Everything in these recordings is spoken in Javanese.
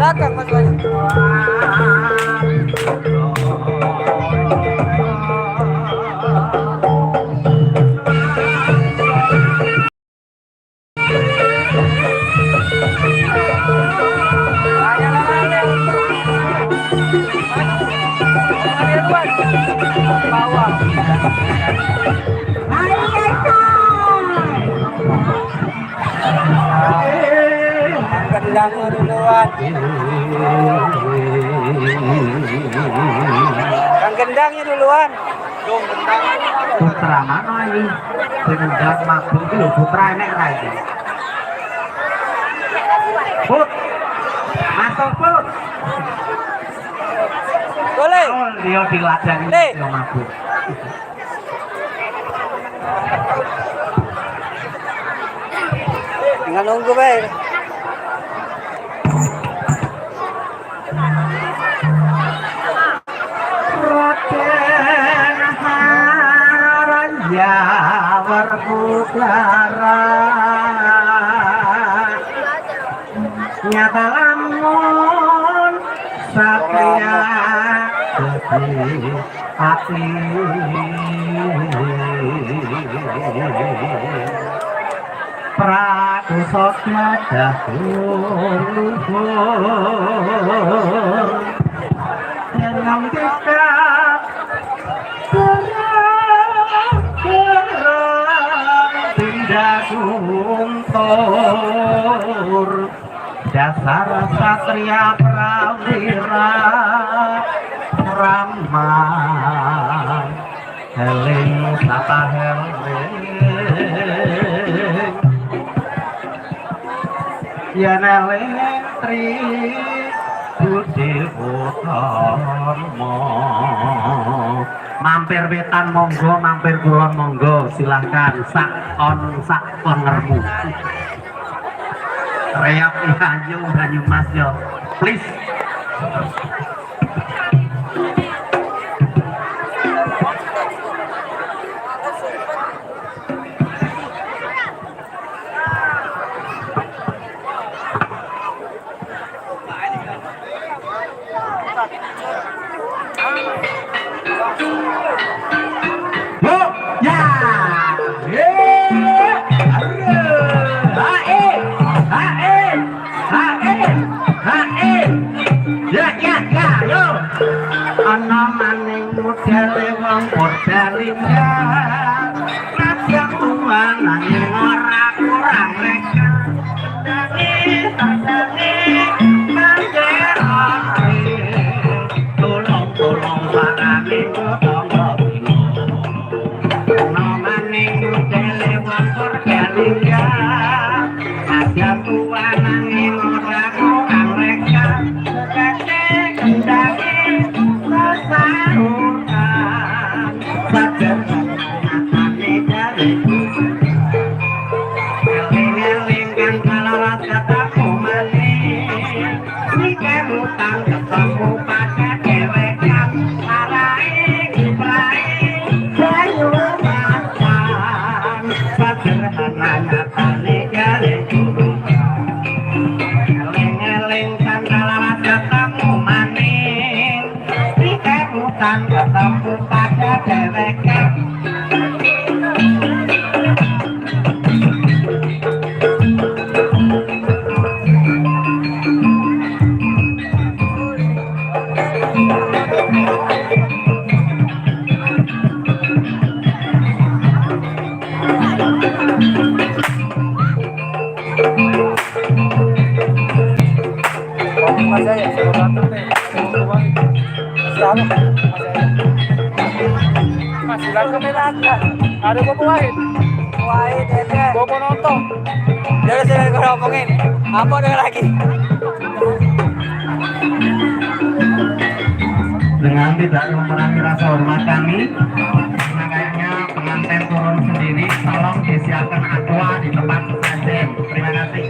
Belakang Mas Bayu. Bawah. Gendang duluan. Kang gendangnya duluan. Dong gendang. Putra mana ini? Sing ngendang mabuk iki lho putra enek ra iki? Put. Masuk Put. Boleh. Oh, dia diladani Le. yo mabuk. Tinggal nunggu, Bay. Raden Haraya Werkudara nyata lamun satria dadi ati Prakusosna dahulu luhur dengan kita terang tindak guntur dasar satria prawira rama heling sapa heling yen eling tri budi utama. Mampir wetan monggo, mampir kulon monggo, silahkan sak on sak pengermu. Reok Banyu Banyumas yo, please. Yo, ya. Eh, ha e, ha e, ha e, ha e. Ya, ya, ya, yo. Ana maning modele wong Purbalingga. Nadyan tuwa nanging ora kurang reka. Kendhange tandhange manjerane. Tulung-tulung parane tangga bingung. Ana maning modele wong Purbalingga. Nadyan tuwa nanging ora kurang reka. Kendhange kendhange sasarutan. Sajerane jare eling-eling kang kalawas ketemu maning. Mikir utang ketemu pada dhewekan. Arahe kiprahe banyu makan. Sederhana nyatane jare guru. Eling-eling kang kalawas ketemu maning. Mikir utang ketemu pada dhewekan. Mas saya, saya datang deh. Siapa? Mas, silakan. Ada Bobo Wahid, Wahid, Ede. Bobo Noto. Jangan saya ngomongin. Apa ada lagi? Dengan tidak mengurangi rasa hormat kami, karena kayaknya pengantin turun sendiri, tolong disiapkan aqua di tempat presiden. Terima kasih.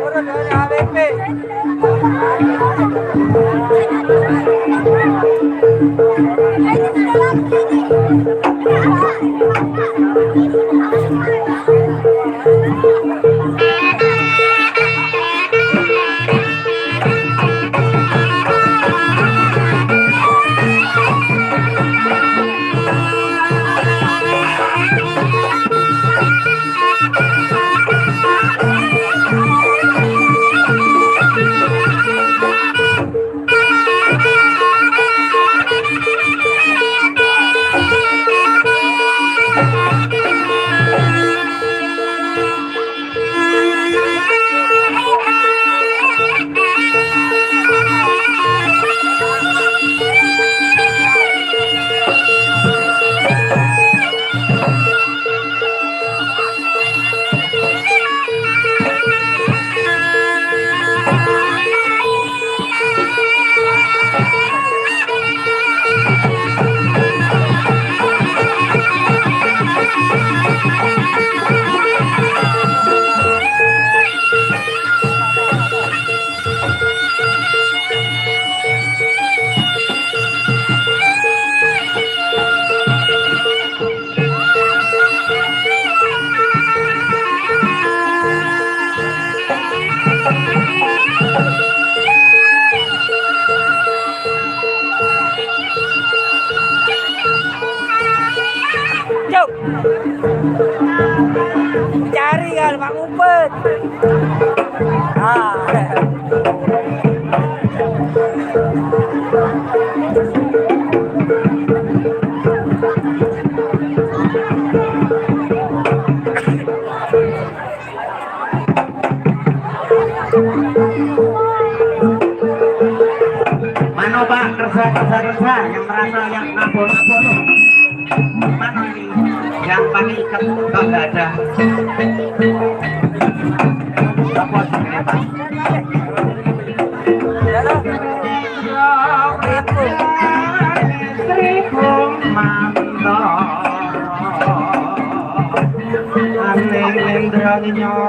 Turun dari AWP. Jauh. Cari kan, Pak ngumpet. Ah. Mano Pak, kerja kerja kerja yang merasa yang nabur-nabur tuh. Mana ini? Yang pakai ikat kok nggak ada. Apa sih Pak? Ya lah. Itu.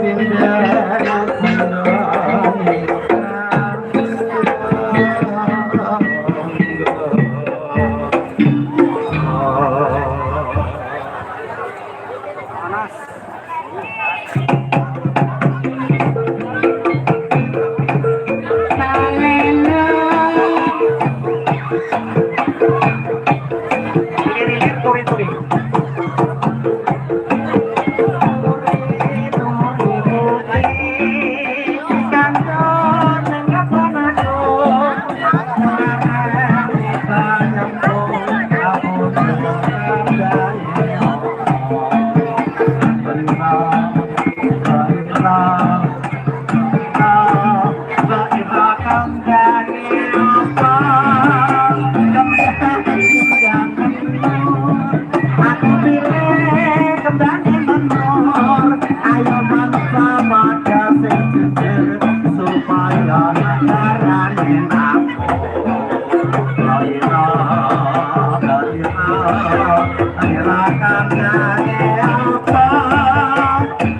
Thank you. Ilir-ilir turi-turi. Aku pilih kembangnya menur, ayo bangsa pada sing jujur supaya negarane makmur. Laira, laira, laira kandangnya apa?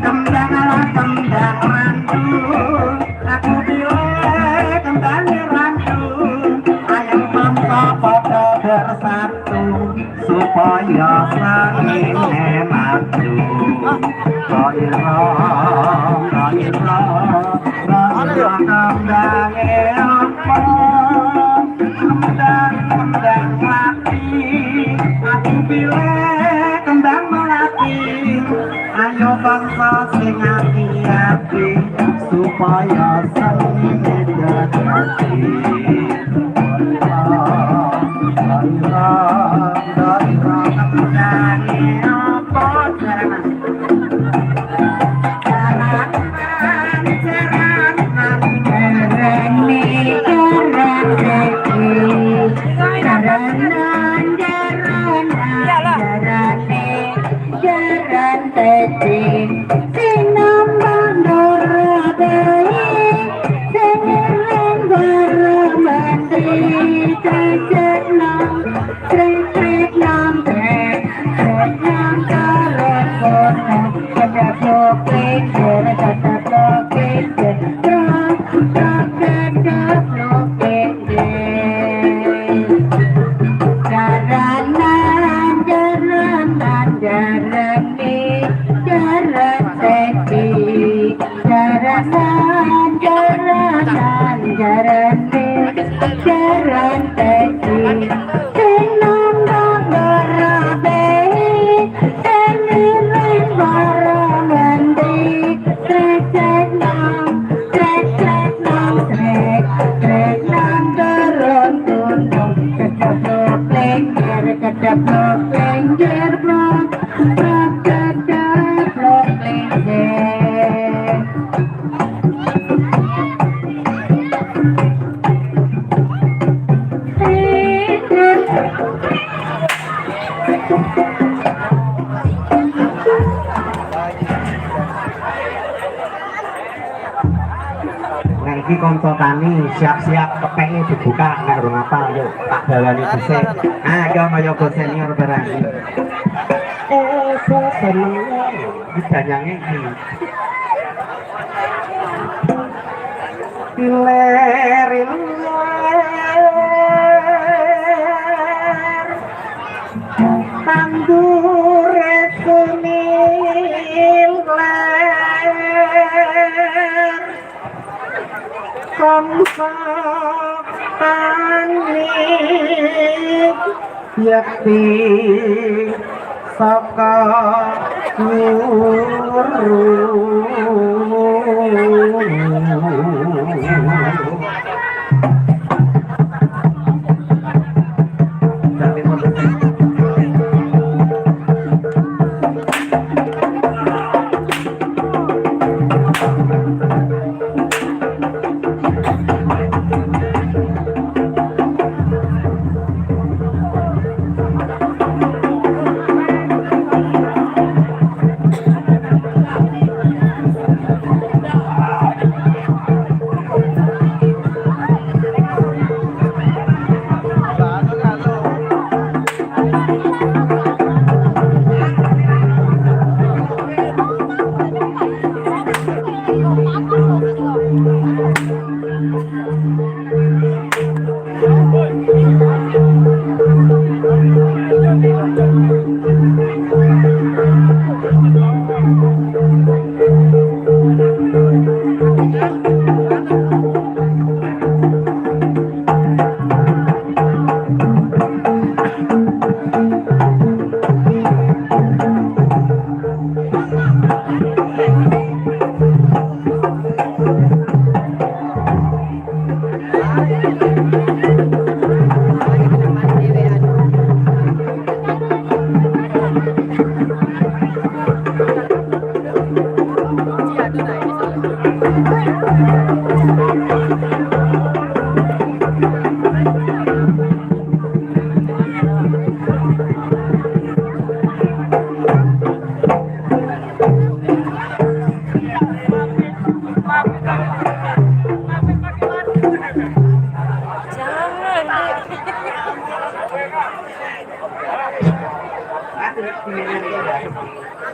Kembang ala kembang randu, aku pilih kembangnya randu. Ayo bangsa pada bersatu supaya sanine maju. Laira, laira, laira kembange apa? Kembang, kembang melati, aku pilih kembang melati. Ayo bangsa sing ati-ati supaya senine dadi. Laira, laira, kembange apa? Jaranan, jaranan, jaranan, Jarane jaran reki, jaranan jaranan jarane jaran teki, sing nambah ndoro bae, sing ireng bara mati, trek nang trek trek nang trek trek nang karep kono, kedaplok lengger kedaplok lengger, trok trok kedaplok lengger. Jaranan jaranan jarane jaran teki, jaranan jaranan jarane jaran teki, sing nambah barabe, sing ireng bara mandi, trek trek nang trek trek nang trek trek nang turun gunung, kedaplok lengger kedaplok lengger blok blok kedaplok lengger. Nek iki kanca tani siap-siap kepenge dibuka nek urung apal yuk tak balani dhisik. Ah iki ana yoga senior barang. Eh seneng iki danyange iki. Iler iler tandure sumilir kanca tani yakti saka guru.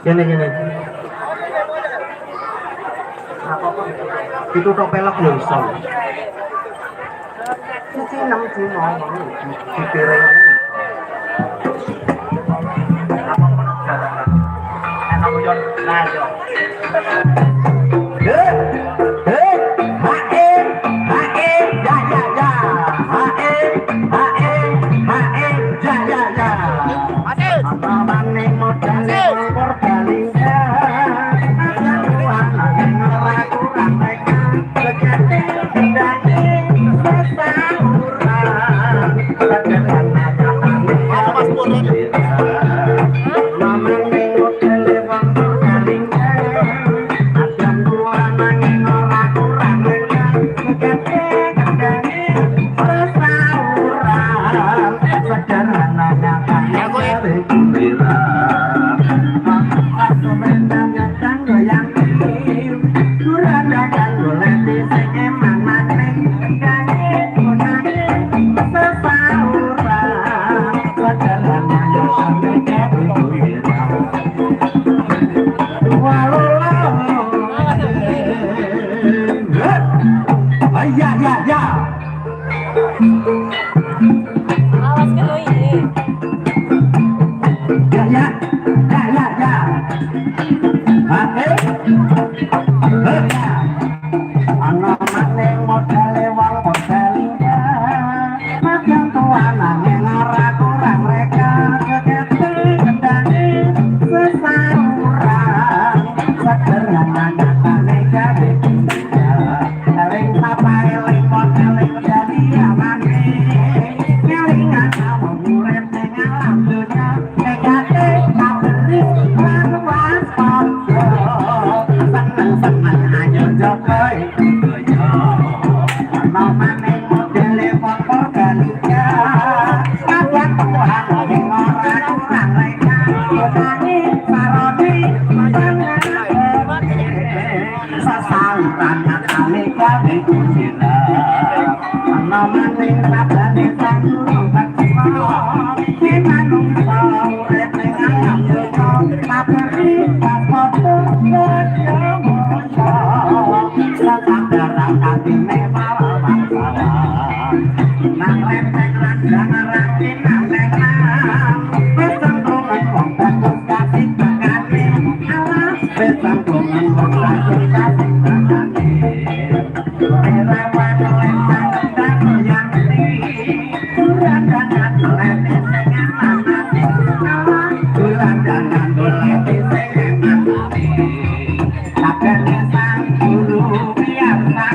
Gini gini. Itu tok pelok lho iso. Siji 6 dino di piring. Enak yo nah yo. Heh, ha e, ha e, ya ya ya. Ha e, ha e, ha e, ya ya ya. Amane modale Purbalingga. Ya ya ya. Awas kalau ini. Ya ya ya ya ya. Ana maneh modale wong Purbalingga. Magang tuanane ora kurang reka kekete kendane sesauran sederhana nyatane gawe eling sapa eling modale dadi amane ngelingan wong urip ning alam donya nekate kaberi lan waspada seneng-seneng ayo jaga iku kaya ana maneh modele wong Purbalingga kawan Tuhan ing ora kurang reka utane sarone sasauran nyatane gawe gembira ana maning sabdane sang guru bakso manungsa urip ning alam donya kaberi waspada kaya maca sasandaran atine malah nang lempeng randang rantinang lenang wis cemplungan wong bagus kasih bakane alah wis cemplungan wong bagus kasih bakane erawan lempeng rendang goyang durandangan golek sing amanate alah durandangan golek sing amanate sabdane sang guru piyarsana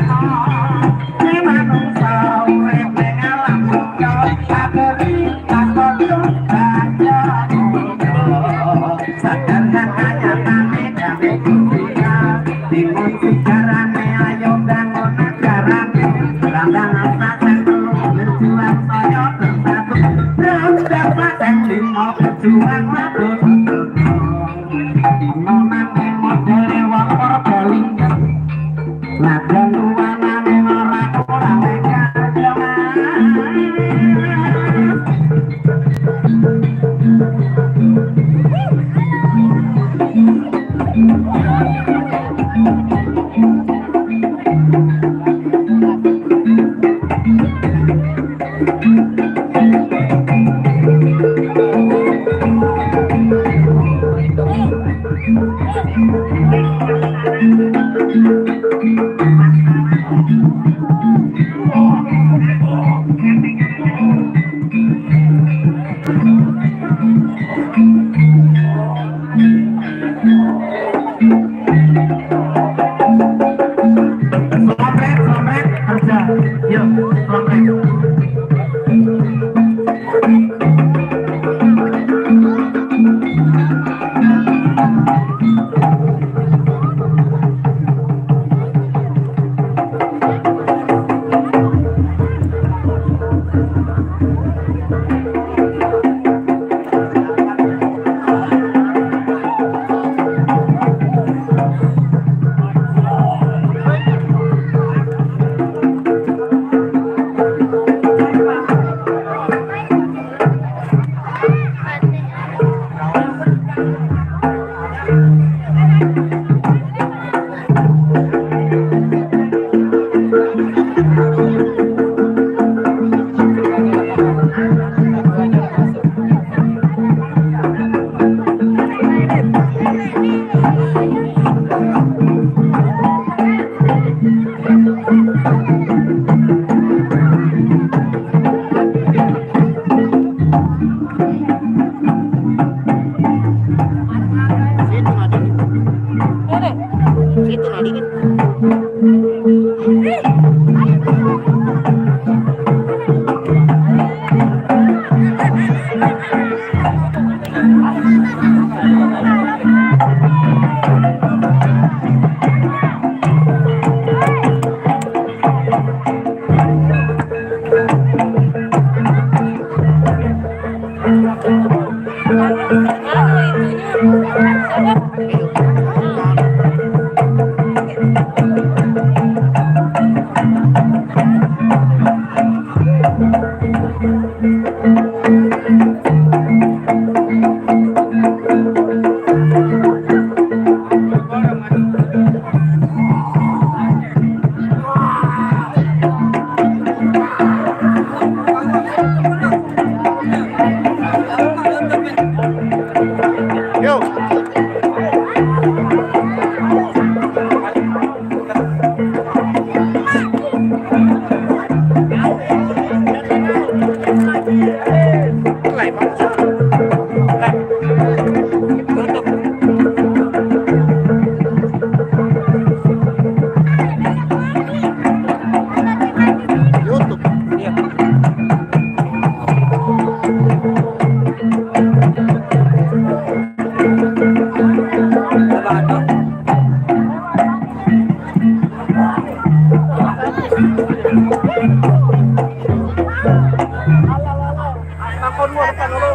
manungsa urip ning alam dunya kaberi waspada baca sederhana nyatane gawe gembira timun sejarane ayo bangun negarane randang sasen telu berjuang saya bersatu randang sasen lima berjuang mabur ana maneh modele wong Purbalingga nadyan tuanane ora kurang reka. Slompret, kerja. Yuk, slompret. Ini. Situ nadi. Anu itunya. Siapa? Yo. Tutup. YouTube. Iya. Apa tuh? Takon mo, depan lo.